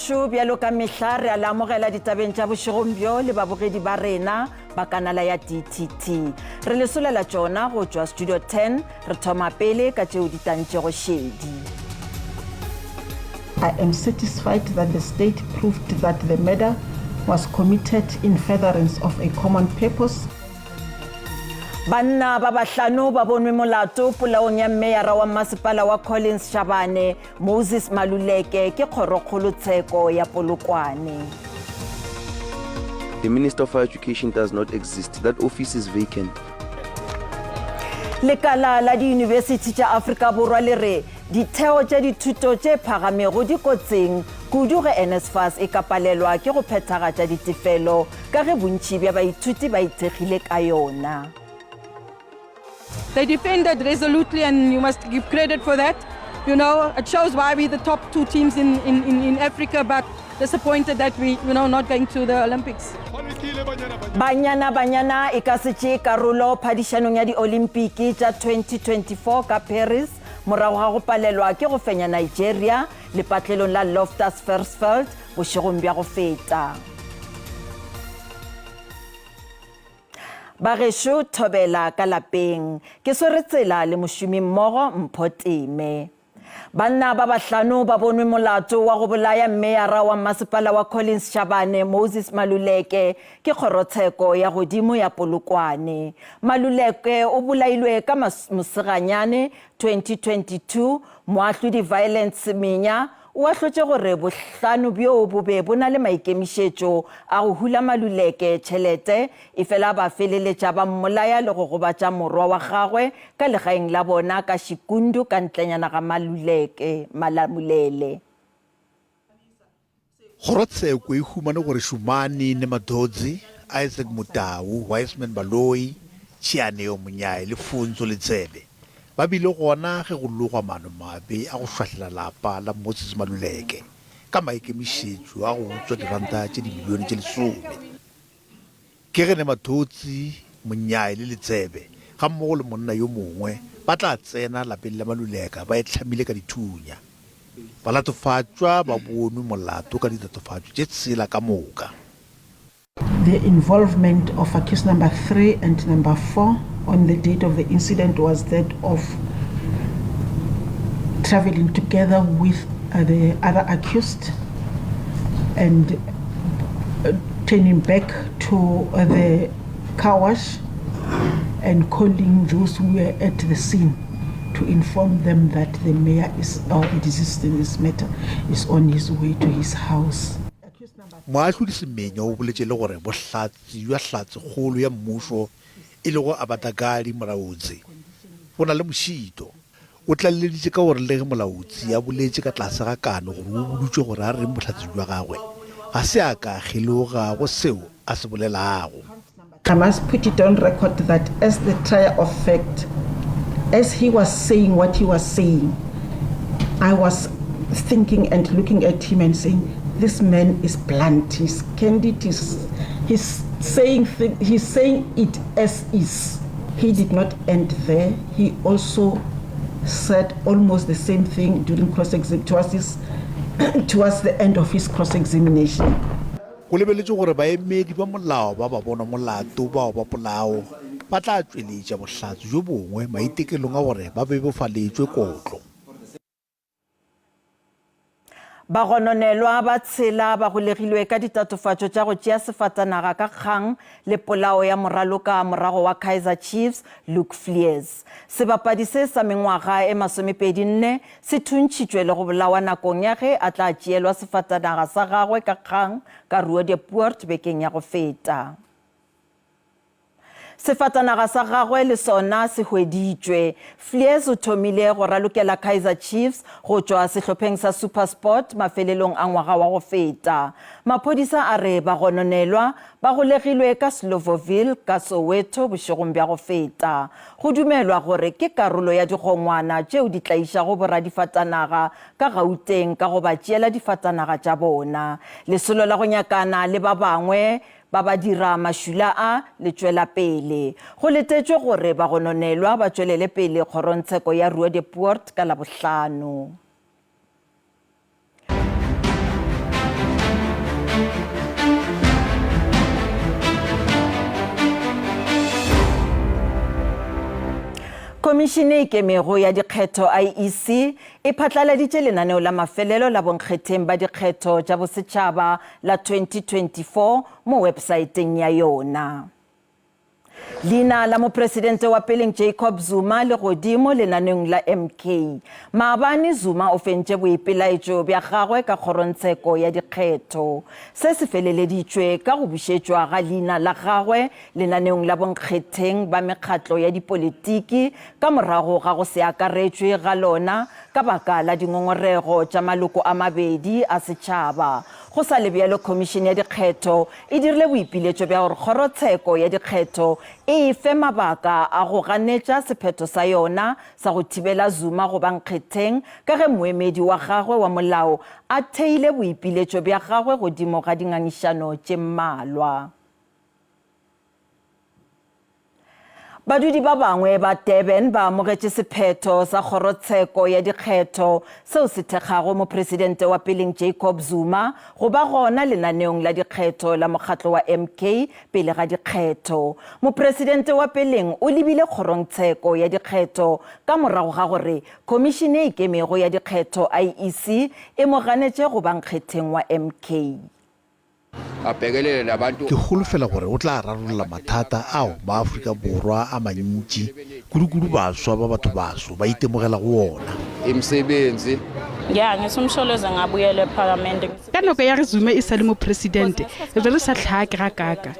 Bagešo, bjalo ka mehla re a le amogela ditabeng tša bošegong bjo le babogedi ba rena ba kanala ya DTT. Re le solela tšona go tšwa Studio 10, re thoma pele ka tšeo di tantšego šedi. I am satisfied that the state proved that the murder was committed in furtherance of a common purpose. Banna ba bahlano ba bonwe molato polaong ya mmeyara wa mmasepala wa Collins Shabane, Moses Maluleke ke kgorokgolotsheko ya Polokwane. The Minister of Education does not exist. That office is vacant. Lekala la diyunibesithi tša Afrika Borwa le re ditheo tša dithuto tše phagamego di kotsing kudu ge NSFAS e ka palelwa ke go phethagatša ditefelo ka ge bontši bja baithuti ba ithekgile ka yona. They defended resolutely and you must give credit for that. You know, it shows why we're the top two teams in, in, in, in Africa, but disappointed that we, you know, not going to the Olympics. Banyana Banyana e ka se tšee karolo phadišanong ya Diolimpiki tša 2024 ka Paris morago ga go palelwa ke go fenya Nigeria lepatlelong la Loftus Versfeld bošegong bja go feta. Bagešo thobela ka lapeng. Ke swere tsela le mošomimmogo Mpho Teme. Banna ba bahlano ba bonwe molato wa go bolaya mmeyara wa mmasepala wa Collins Chabane, Moses Maluleke, ke kgorotsheko ya godimo ya Polokwane. Maluleke o bolailwe ka Moseganyane 2022, moahlodi Violent Semenya O ahlotše gore bohlano bjoo bo be bo na le maikemišetšo a go hula Maluleke tšhelete, efela ba feleletša ba mmolaya le go gobatša morwa wa gagwe ka legaeng la bona ka Xikundu ka ntlenyana ga Maluleke, Malamulele. Kgorotsheko e humane gore Shumani Nemadodzi, Isaac Motau, Wiseman Baloyi, Tshianeo Munyai le Funzo Letsebe ba bile gona ge go logwa maanomabe a go šwahlela lapa la Moses Maluleke ka maikemišetšo a go utswa diranta tše dimilione tše lesome. Ke ge Nemathotsi, Monyai le Letsebe gammogo le monna yo mongwe ba tla tsena lapeng la Maluleka ba itlhamile ka dithunya. Balatofatšwa ba bonwe molato ka ditatofatšo tše tshela ka moka. The involvement of accused number 3 and number 4 on the date of the incident was that of traveling together with uh, the other accused and uh, turning back to uh, the car wash and calling those who were at the scene to inform them that the mayor is, or the deceased in this matter is on his way to his house. Moahlodi Semenya o boletše le gore bohlatse bja Hlatsekgolo ya Mmušo e lego Abadagali Molaotsi bo na le mošito. O tlaleleditše ka gore le ge Molaotsi a boletše ka tlase ga kano gore o boditšwe gore a reng bohlatse bja gagwe, ga se a ka a kgeloga go seo a se bolelago. I must put it on record that as the trier of fact, as he was saying what he was saying, I was thinking and looking at him and saying, this man is blunt, he's candid, he's, he's, saying, he's saying it as is. He did not end there. He also said almost the same thing during cross towards, his, towards the end of his cross-examination. Go lebeletšwe gore baemedi ba molao ba babonwa-molato bao ba polao ba tla tšweletša bohlatse bjo bongwe maitekelong a gore ba bebofaletšwe kotlo. Bagononelwa ba tshela ba golegilwe ka ditatofatšo tša go tšea sefatanaga ka kgang le polao ya moraloka morago wa Kaizer Chiefs, Luke Fliers. Sebapadi se sa mengwaga e masomepedi-nne se thuntšhitšwe le go bolawa nakong ya ge a tla tšeelwa sefatanaga sa gagwe ka kgang ka Roodepoort bekeng ya go feta. Sefatanaga sa gagwe le sona se hweditšwe. Fliers o thomile go ralokela Kaizer Chiefs go tšwa sehlopheng sa SuperSport mafelelong a ngwaga wa go feta. Maphodisa a re bagononelwa ba golegilwe ka Slovoville ka Soweto bošegong bja go feta. Go dumelwa gore ke karolo ya digongwana tšeo di tlaišago boradifatanaga ka Gauteng ka go ba tšeela difatanaga tša bona. Lesolo la go nyakana le ba bangwe ba ba dira mašula a le tšwela pele. Go letetšwe gore bagononelwa ba tšwelele pele kgorongtsheko ya Roodepoort ka Labohlano. Khomišene e Ikemego ya Dikgetho, IEC, e phatlaladitše lenaneo la mafelelo la bonkgetheng ba dikgetho tša bosetšhaba la 2024 mo wepsaeteng ya yona. Leina la mopresidente wa peleng Jacob Zuma le godimo lenaneong la MK. Maabane Zuma o fentše boipelaetšo bja gagwe ka kgorongtsheko ya dikgetho. Se se feleleditšwe ka go bušetšwa ga leina la gagwe lenaneong la bonkgetheng ba mekgatlo ya dipolitiki ka morago ga go se akaretšwe ga lona ka baka la dingongorego tša maloko a mabedi a setšhaba. Go sa le bjalo Khomišene ya Dikgetho e dirile boipiletšo bja gore Kgorotsheko ya Dikgetho e e fe mabaka a go ganetša sephetho sa yona sa go thibela Zuma go ba nkgetheng ka ge moemedi wa gagwe wa molao a theile boipiletšo bja gagwe godimo ga dingangišano tše mmalwa. Badudi ba bangwe ba Durban ba amogetše sephetho sa kgorotsheko ya dikgetho seo se thekgago mopresidente wa peleng Jacob Zuma go ba gona lenaneong la dikgetho la mokgatlo wa MK pele ga dikgetho. Mopresidente wa peleng o lebile kgorongtsheko ya dikgetho ka morago ga gore Khomišene e Ikemego ya Dikgetho, IEC, e mo ganetše go ba nkgetheng wa MK. Ke holofela gore o tla rarolla mathata ao maAfrika Borwa a mantši, kudukudu baswa ba bathobaso, ba itemogelago ona. Ka nako ya ge Zuma e sa le mopresidente, re be re sa hlake gakaaka.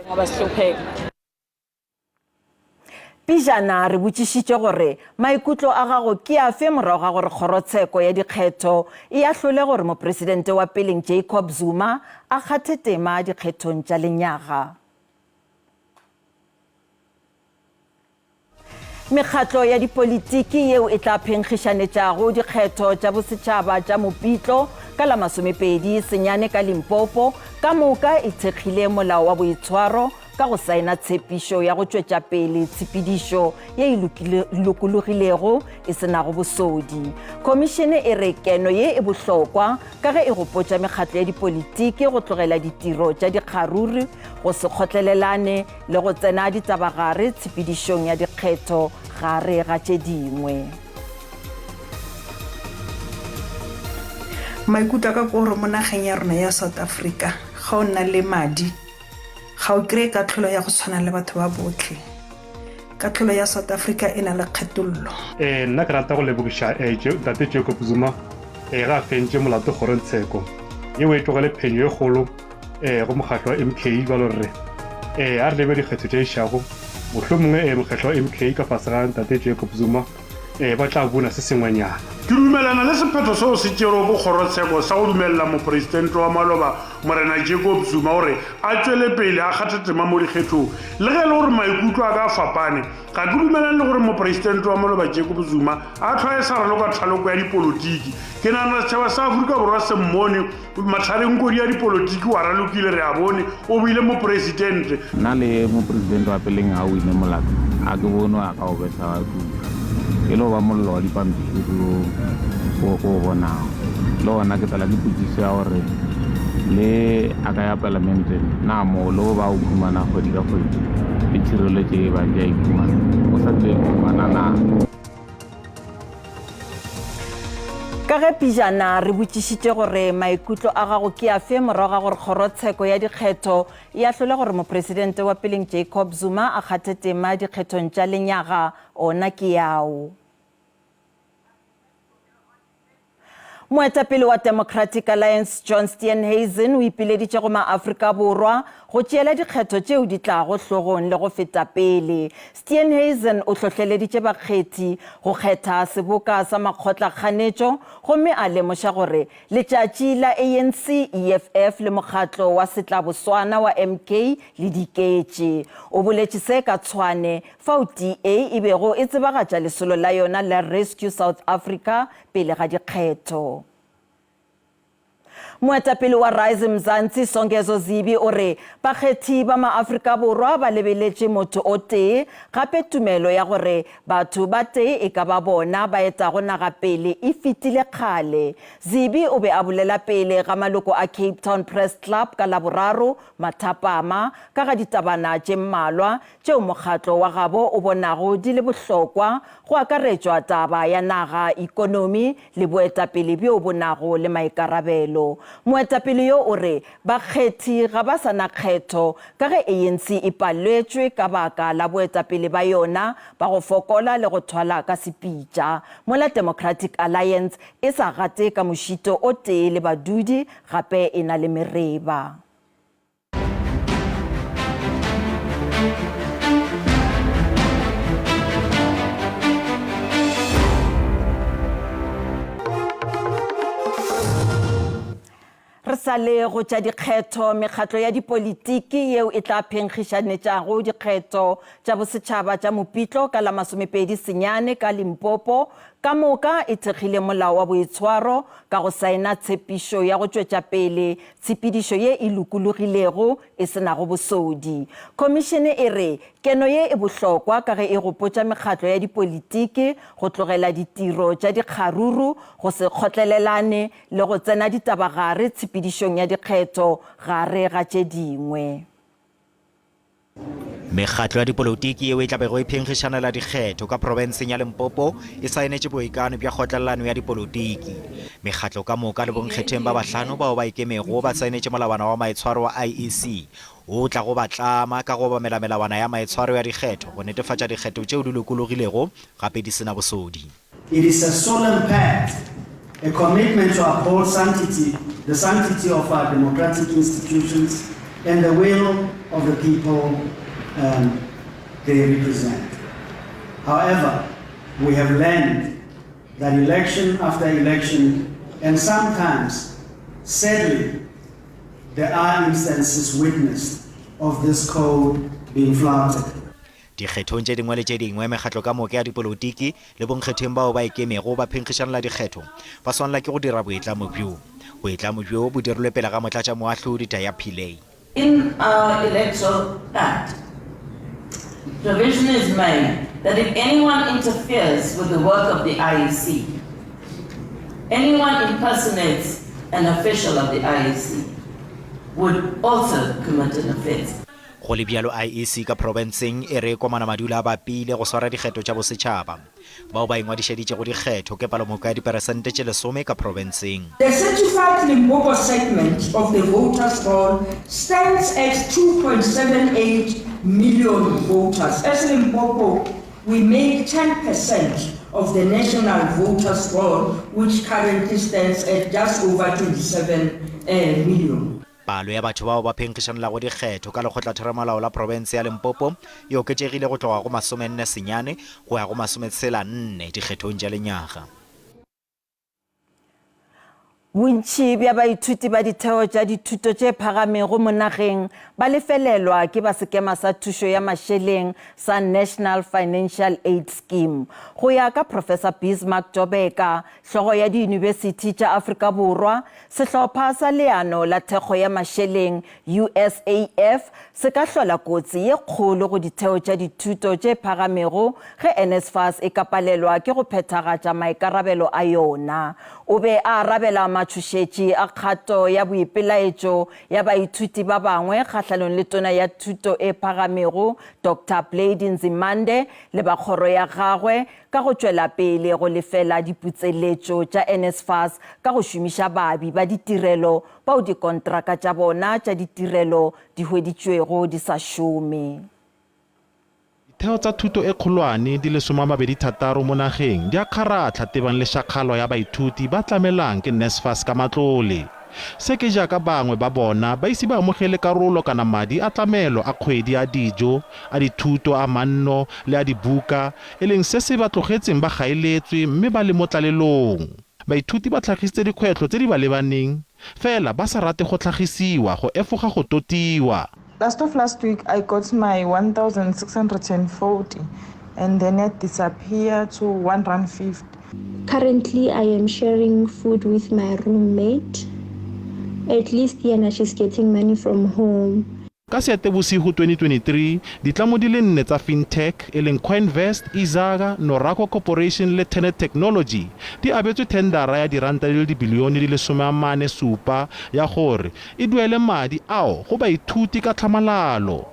Pejana re botšišitše gore maikutlo a gago ke afe morago ga gore kgorotsheko ya dikgetho e ahlole gore mopresidente wa peleng Jacob Zuma a kgathe tema dikgethong tša lenyaga. Mekgatlo ya dipolitiki yeo e tla phenkgišanetšago dikgetho tša bosetšhaba tša Mopitlo ka la 20 Senyane ka Limpopo ka moka e thekgile molao wa boitshwaro ka go saena tshepišo ya go tšwetša pele tshepedišo ye e lokologilego e se nago bosodi. Khomišene e re keno ye e bohlokwa ka ge e gopotša mekgatlo ya dipolitiki go tlogela ditiro tša dikgaruru, go se kgotlelelane le go tsena ditabagare tshepedišong ya dikgetho gare ga tše dingwe. Maikutlo a ka ke gore mo nageng ya rona ya South Africa ga o nna le madi Ga o kry-e katlholo ya go tshwana le batho ba botlhe. Katlholo ya South Africa e na le kgetollo. Ee, nna ke rata go lebogiša Ntate Jacob Zuma ge a fentše molato kgorongtsheko yeo e tlogele phenyo e kgolo go mokgatlo wa MK. Bjalo re re a re lebe dikgetho tše išago, mohlomongwe mokgatlo wa MK ka fase ga Ntate Jacob Zuma ba tla buna se sengwenyana. Ke dumelana le sephetho seo se tšerwego ke kgorotsheko sa go dumelela Mopresidente wa maloba Morena Jacob Zuma gore a tšwele pele a kgathe tema mo dikgethong. Le ge e le gore maikutlo a ka a fapane, ga ke dumelane le gore Mopresidente wa maloba Jacob Zuma a hlwaye sa raloka thaloko ya dipolotiki. Ke nagana setšhaba sa Afrika Borwa se mmone Matharenkodi ya dipolotiki wa ralokile re a bone o bile mopresidente. Nna le mopresidente wa peleng a wine molato a ke bone a ka o besa wa tuka e le go ba mollo wa dipampiri o o o bonago. Le gona ke tlelwa ke potšišo ya gore le a ka ya palamenteng na moo le go ba o khumana kgwedi ka kgwedi le tšhireletšo e bang di a e khumana o sa tlo e khumana na? Ka ge pejana re botšišitše gore maikutlo a gago ke afe morago ga gore kgorotsheko ya dikgetho e ahlole gore mopresidente wa peleng Jacob Zuma a kgathe tema dikgethong tša lenyaga, ona ke ao. Moetapele wa Democratic Alliance John Steenhuisen o ipileditše go maAfrika Borwa go tšeela dikgetho tšeo di tlago hlogong le go feta pele. Steenhuisen o hlohleleditše bakgethi go kgetha seboka sa makgotlakganetšo gomme a lemoša gore letšatši la ANC, EFF le mokgatlo wa setlaboswana wa MK le diketše. O boletše se ka Tshwane fao DA e bego e tsebagatša lesolo la yona la Rescue South Africa pele ga dikgetho. Moetapele wa Rise Mzansi Songezo Zibi o re bakgethi ba maAfrika Borwa ba lebeletše motho o tee, gape tumelo ya gore batho ba tee e ka ba bona ba etago naga pele e fetile kgale. Zibi o be a bolela pele ga maloko a Cape Town Press Club ka Laboraro mathapama ka ga ditabana tše mmalwa tšeo mokgatlo wa gabo o bonago di le bohlokwa, go akaretšwa taba ya naga, ikonomi le boetapele bjo bo nago le maikarabelo. Moetapele yo o re bakgethi ga ba sa na kgetho ka ge ANC e paletšwe ka baka la boetapele ba yona ba go fokola le go thwala ka sepitša, mola Democratic Alliance e sa gate ka mošito o tee le badudi gape e na le mereba. Re sa le go tša dikgetho, mekgatlo ya dipolitiki yeo e tla phenkgišanetšago dikgetho tša bosetšhaba tša Mopitlo ka la 29 Senyane ka Limpopo ka moka e thekgile molao wa boitshwaro ka go saena tshepišo ya go tšwetša pele tshepedišo ye e lokologilego e se nago bosodi. Khomišene e re keno ye e bohlokwa ka ge e gopotša mekgatlo ya dipolitiki go tlogela ditiro tša dikgaruru, go se kgotlelelane le go tsena ditaba gare tshepedišong ya dikgetho gare ga tše dingwe. Mekgatlo ya dipolotiki yeo e tla bego e phenkgišanela dikgetho ka profenseng ya Limpopo e saenetše boikano bja kgotlelelano ya dipolotiki. Mekgatlo ka moka le bonkgetheng ba bahlano bao ba ikemego ba saenetše molawana wa maitshwaro wa IEC wo o tlago ba tlama ka go obamela melawana ya maitshwaro ya dikgetho go netefatša dikgetho tšeo di lokologilego gape di se na bosodi. It is a solemn pact, a commitment to uphold sanctity, the sanctity of our democratic institutions and the will of the people um, they represent. However, we have learned that election after election, and sometimes, sadly, there are instances witnessed of this code being flouted. Dikgethong tše dingwe le tše dingwe, mekgatlo ka moka ya dipolotiki le bonkgetheng bao ba ikemego ba phenkgišanela dikgetho ba swanela ke go dira boitlamo bjo. Boitlamo bjo bo dirilwe pele ga Motlatšamoahlodi Daya Pillay. In our Electoral Act, provision is made that if anyone interferes with the work of the IEC, anyone impersonates an official of the IEC, would also commit an offence. Go le bjalo, IEC ka profenseng e re Komana Madula a bapile go swara dikgetho tša bosetšhaba. Bao ba ingwadišeditšego dikgetho ke palomoka ya diperesente tše lesome ka profenseng. The certified Limpopo segment of the voters roll stands at 2.78 million voters. As Limpopo, we make 10 percent of the national voters roll, which currently stands at just over 27 million. Palo ya batho bao ba phenkgišanelago dikgetho ka Lekgotlatheramolao la Profense ya Limpopo e oketšegile go tloga go masomenne senyane go ya go masometshela nne dikgethong tša lenyaga. Bontši bja baithuti ba ditheo tša dithuto tše phagamego mo nageng ba lefelelwa ke ba sekema sa thušo ya mašeleng sa National Financial Aid Scheme. Go ya ka Professor Bismarck Tyobeka, hlogo ya diyunibesithi tša Afrika Borwa, Sehlopha sa Leano la Thekgo ya Mašeleng, USAF, se ka hlola kotsi ye kgolo go ditheo tša dithuto tše phagamego ge NSFAS e ka palelwa ke go phethagatša maikarabelo a yona. O be a arabela matšhošetši a kgato ya boipelaetšo ya baithuti ba bangwe kgahlanong le Tona ya Thuto e Phagamego, Doctor Blade Nzimande le ba kgoro ya gagwe ka go tšwela pele go lefela diputseletšo tša NSFAS ka go šomiša baabi ba ditirelo bao dikontraka tša bona tša ditirelo di hweditšwego di sa šome. Ditheo tsa thuto e kgolwane di le 26 mo nageng di a kgaratlha tebang le šakgalo ya baithuti ba tlamelang ke NSFAS ka matlole. Se ke jaaka bangwe ba bona ba ise ba amogele karolo kana madi a tlamelo a kgwedi a dijo, a dithuto, a manno le a dibuka, e leng se se ba tlogetseng ba gaeletswe mme ba le mo tlalelong. Baithuti ba tlhagisitse dikgwetlho tse di ba lebaneng, fela ba sa rate go tlhagisiwa go efoga go totiwa. Last of last week I got my 1640 and then it disappear to 1 rand 50. Currently I am sharing food with my roommate. At least yena she's getting money from home. Ka Seetebosigo 2023, ditlamo di le nne tsa fintech, e leng Coinvest, Izaga, Noraco Corporation le Tenet Technology, di abetswe thendara ya diranta di le dibilione di le 47 ya gore e duele madi ao go baithuti ka tlhamalalo.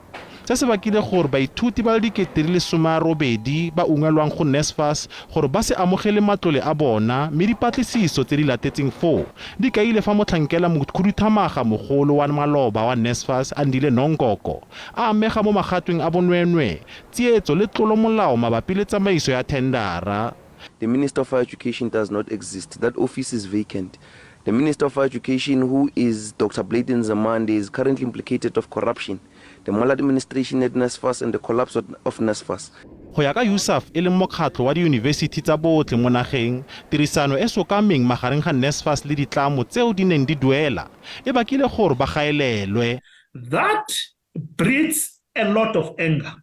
Se se bakile gore baithuti ba le 80,000 ba ungwelwang go NSFAS gore ba se amogele matlole a bona mme dipatlisiso tse di latetseng foo di kaile fa motlhankela mokhuduthamaga mogolo wa maloba wa NSFAS Andile Nongoko a amega mo magatweng a bonweenwee, tsietso le tlolomolao mabapi le tsamaiso ya thendara. The Minister of Higher Education does not exist. That office is vacant. The Minister of Higher Education, who is Dr. Blade Nzimande, is currently implicated of corruption, the maladministration at NSFAS and the collapse of NSFAS. Go ya ka USAF e leng mokgatlho wa diyunibesithi tsa botlhe mo nageng, tirisano e sokameng magareng ga NSFAS le ditlamo tseo di neng di duela e bakile gore ba gaelelwe. That breeds a lot of anger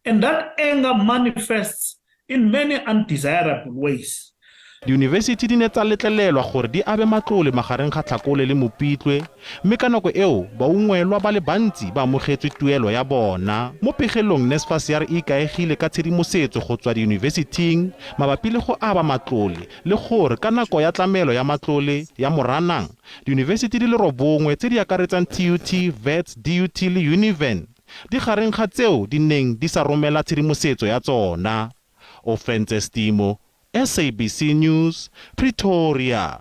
and that anger manifests in many undesirable ways. Diyunibesithi di ne tsa letlelelwa gore di abe matlole magareng ga Tlhakole le Mopitlwe, mme ka nako eo baungwelwa ba le bantsi ba amogetswe tuelo ya bona. Mo pegelong, NSFAS ya re e ikaegile ka tshedimosetso go tswa diyunibesithing mabapi le go aba matlole le gore ka nako ya tlamelo ya matlole ya Moranang, diyunibesithi di le robongwe tse di akaretsang TUT, Wits, DUT le Univen di gareng ga tseo di neng di sa romela tshedimosetso ya tsona. Ofentse Stimo, SABC News, Pretoria.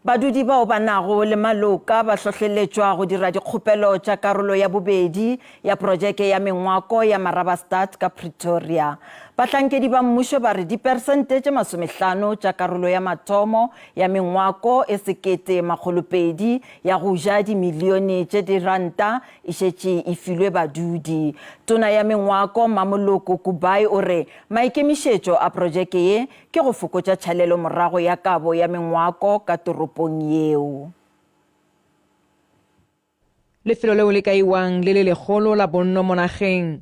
Badudi bao ba nago le maloka ba hlohleletšwa go dira dikgopelo tša karolo ya bobedi ya projeke ya mengwako ya Marabastad ka Pretoria. Bahlankedi ba mmušo ba re dipersente tše masomehlano tša karolo ya mathomo ya mengwako e 1200 ya go ja dimilione tše diranta e šetše e filwe badudi. Tona ya Mengwako Mmamoloko Kubayi o re maikemišetšo a projeke ye ke go fokotša tšhalelomorago ya kabo ya mengwako ka toropong yeo. Lefelo leo le kaiwang le le legolo la bonno mo nageng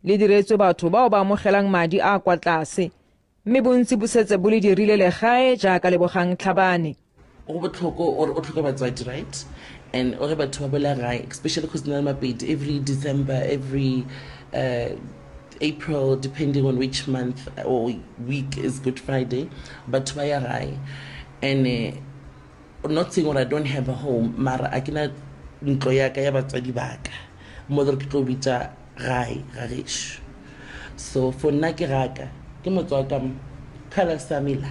le diretswe batho bao ba amogelang madi a a kwa tlase mme bontsi bo setse bo le dirile legae jaaka Lebogang Tlhabane. Go botlhoko gore o tlhoke batswadi right and ore batho ba boela gae especially because na le mapedi every December every uh, April depending on which month or week is Good Friday batho ba ya gae and uh, not saying gore I don't have a home mara a ke na ntlo ya ka ya batswadi ba ka mo le ke tlo bitsa gae ga gešo so for nna ke gaka ke motse wa ka color samila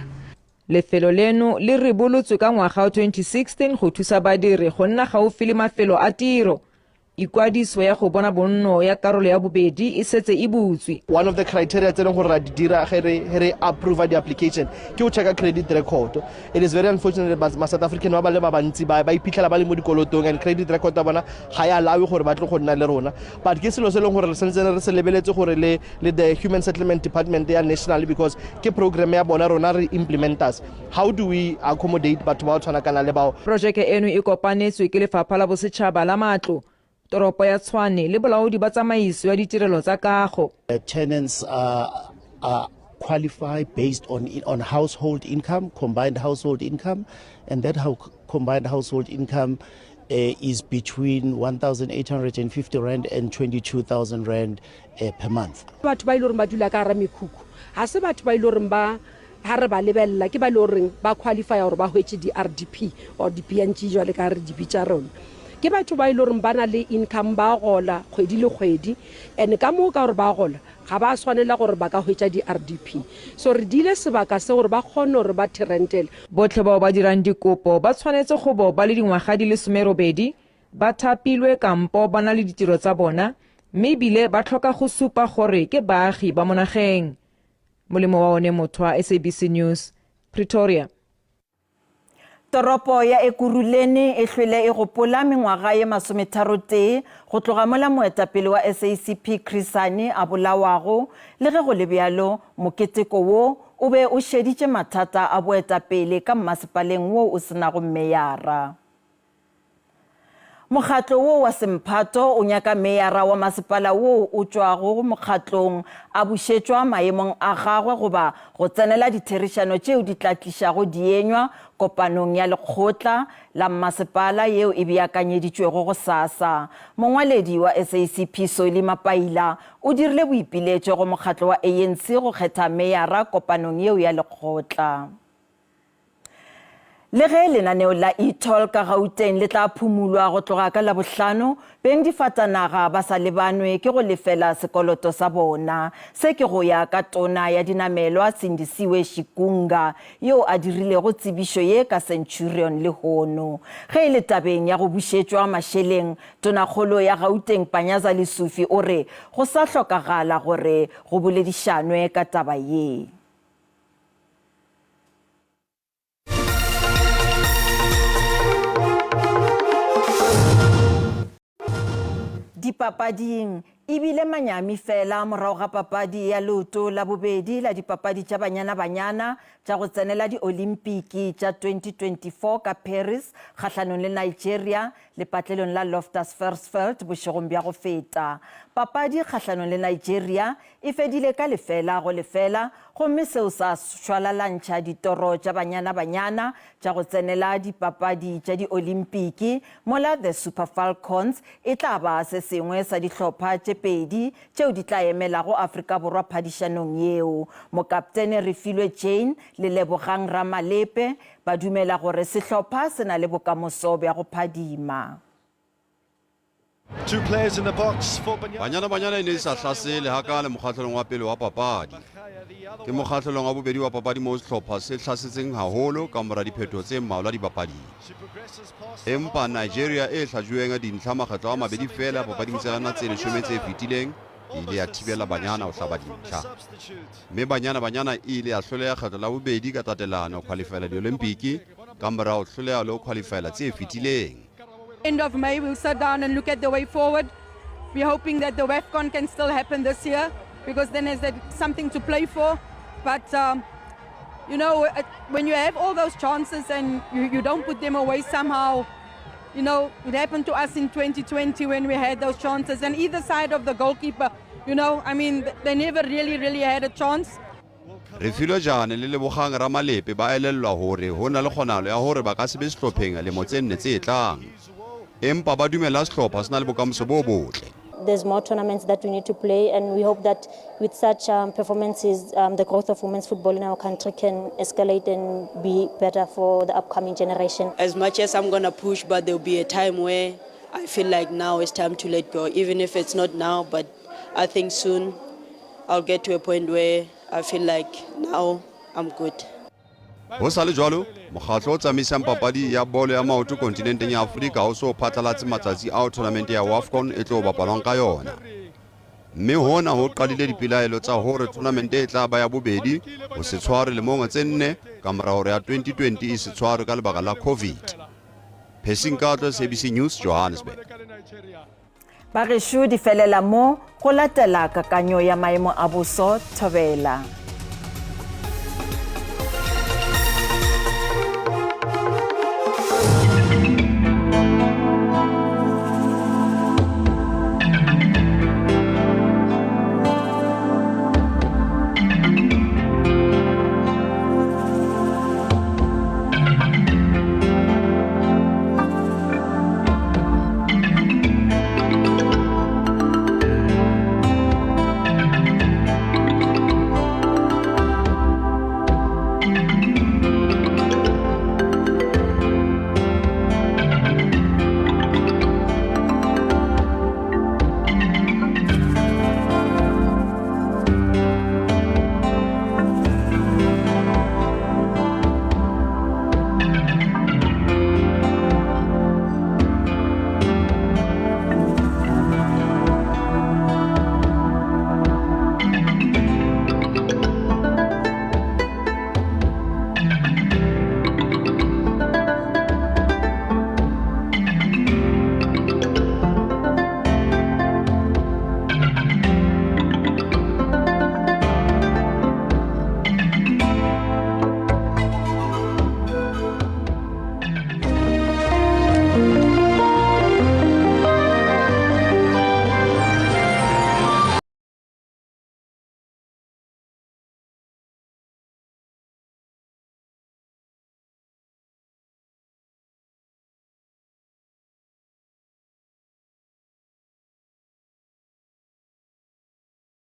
Lefelo leno le ribolotswe ka ngwaga wa 2016 go thusa badiri go nna gaufi le mafelo a tiro. Ikwadiso ya go bona bonno ya karolo ya bobedi e setse e butswe. One of the criteria tse e leng gore ra di dira ge re ge re approve di-application ke go checka credit record. It is very unfortunate that ma South African ba ba le ba bantsi ba ba iphitlhela ba le mo dikolotong and credit record ya bona ga e allowe gore ba tle go nna le rona. But ke selo se e leng gore re santse re se lebeletse gore le le the Human Settlement Department ya national because ke program ya bona rona re implementers. How do we accommodate batho ba tshwana kana le bao? Projeke eno e kopanetswe ke Lefapha la Bosetšhaba la Matlo, Toropo ya Tshwane le Bolaodi ba Tsamaiso ya Ditirelo tsa Kago. The tenants are, are qualify based on, on household income, combined household income, and that how combined household income uh, is between 1,850 Rand and 22,000 Rand uh, per month. Batho ba ile gore ba dula ka gara mekhukhu ga se batho ba ile gore ba ga re ba lebelela ke ba le goreng ba qualifya gore ba hwetše di-rdp or di-png jwale ka re di bitša rona ke batho ba e le goreng ba na le income ba gola kgwedi le kgwedi and ka moo ka gore ba gola ga ba swanela gore ba ka hwetša di-rdp so re diile sebaka se gore ba kgone gore ba therentele Botlhe bao ba dirang dikopo ba tshwanetse go bo ba le dingwaga di le somerobedi, ba thapilwe kampo ba na le ditiro tsa bona mme ebile ba tlhoka go supa gore ke baagi ba mo nageng. Molemo wa one Mothwa, SABC News, Pretoria. Toropo ya Ekurhuleni e hlwele e gopola mengwaga ye masometharotee go tloga mola moetapele wa SACP Chris Hani a bolawago. Le ge go le bjalo, moketeko wo o be o šeditše mathata a boetapele ka mmasepaleng wo o se nago mmeyara. Mokgatlo wo wa semphato o nyaka meyara wa masepala woo o tšwago mokgatlong a bušetšwa maemong a gagwe goba go tsenela ditherišano tšeo di tla tlišago dienywa kopanong ya lekgotla la mmasepala yeo e beakanyeditšwego gosasa. Mongwaledi wa SACP Solly Mapaila o dirile boipiletšo go mokgatlo wa ANC go kgetha meyara kopanong yeo ya lekgotla. Le ge lenaneo la e-toll ka Gauteng le tla phumulwa go tloga ka Labohlano, bengdifatanaga ba sa lebanwe ke go lefela sekoloto sa bona. Se ke go ya ka Tona ya Dinamelwa Sindisiwe Shikunga yo a dirilego tsebišo ye ka Centurion lehono. Ge e le tabeng ya go bušetšwa mašeleng, Tonakgolo ya Gauteng Panyaza Lesufi o re go sa hlokagala gore go boledišanwe ka taba ye. Dipapading, e bile manyami fela morago ga papadi ya leoto la bobedi la dipapadi tša Banyana Banyana tša go tsenela Diolimpiki tša 2024 ka Paris kgahlanong le Nigeria lepatlelong la Loftus Versfeld bošegong bja go feta. Papadi kgahlanong le Nigeria E fedile ka lefela go lefela, gomme seo sa šwalalantšha ditoro tša Banyana Banyana tša go tsenela dipapadi tša Diolimpiki, mola The Super Falcons e tla ba se sengwe sa dihlopha tše pedi tšeo di tla emelago Afrika Borwa phadišanong yeo. Mokaptene Refilwe Jane le Lebogang Ramalepe ba dumela gore sehlopha se na le bokamoso bja go phadima. Banyana Banyana e ne e sa hlasele hakaale mokgahlelong wa pele wa papadi. Ke mokgahlelong wa bobedi wa papadi moo sehlopha se hlasetseng haholo ka mora diphetoho tse mmalwa dibapading. Empa Nigeria e hlajuweng dintlha makgetlo a mabedi feela papading tsa yona tse leshome tse fetileng e ile ya thibela Banyana ho hlaba dintlha. Mme Banyana Banyana e ile ya hloleha kgetlo la bobedi ka tatelano ho khwalifaela Diolimpiki ka mora ho hloleha le ho khwalifaela tse fetileng. End of May, we'll sit down and look at the way forward. We're hoping that the WAFCON can still happen this year because then there's something to play for. But, um, you know, uh, when you have all those chances and you, you don't put them away somehow, you know, it happened to us in 2020 when we had those chances. And either side of the goalkeeper, you know, I mean, they never really, really had a chance. Refilwe Jane le Lebogang Ramalepe ba elellwa hore ho na le kgonahalo ya hore ba ka se be sehlopheng lemo tse nne tse tlang. Empa ba dumela sehlopha se na le bokamoso bo botle. There's more tournaments that we need to play and we hope that with such um, performances um, the growth of women's football in our country can escalate and be better for the upcoming generation. As much as I'm going to push but there'll be a time where I feel like now it's time to let go even if it's not now but I think soon I'll get to a point where I feel like now I'm good. Ho sa le jwalo, mokgatlo o tsamaisang papadi ya bolo ya maoto kontinenteng ya Afrika o so phatlalatse matsatsi ao thonamente ya WAFCON e tlo bapalwang ka yona. Mme hona ho qadile dipelaelo tsa hore thonamente e tla ba ya bobedi ho se tshwarwe lemong tse nne ka mora hore ya 2020 e se tshwarwe ka lebaka la Covid. Percy Nkatlo, SABC News, Johannesburg. Bagešo di felela mo go latela kakanyo ya maemo a boso thobela.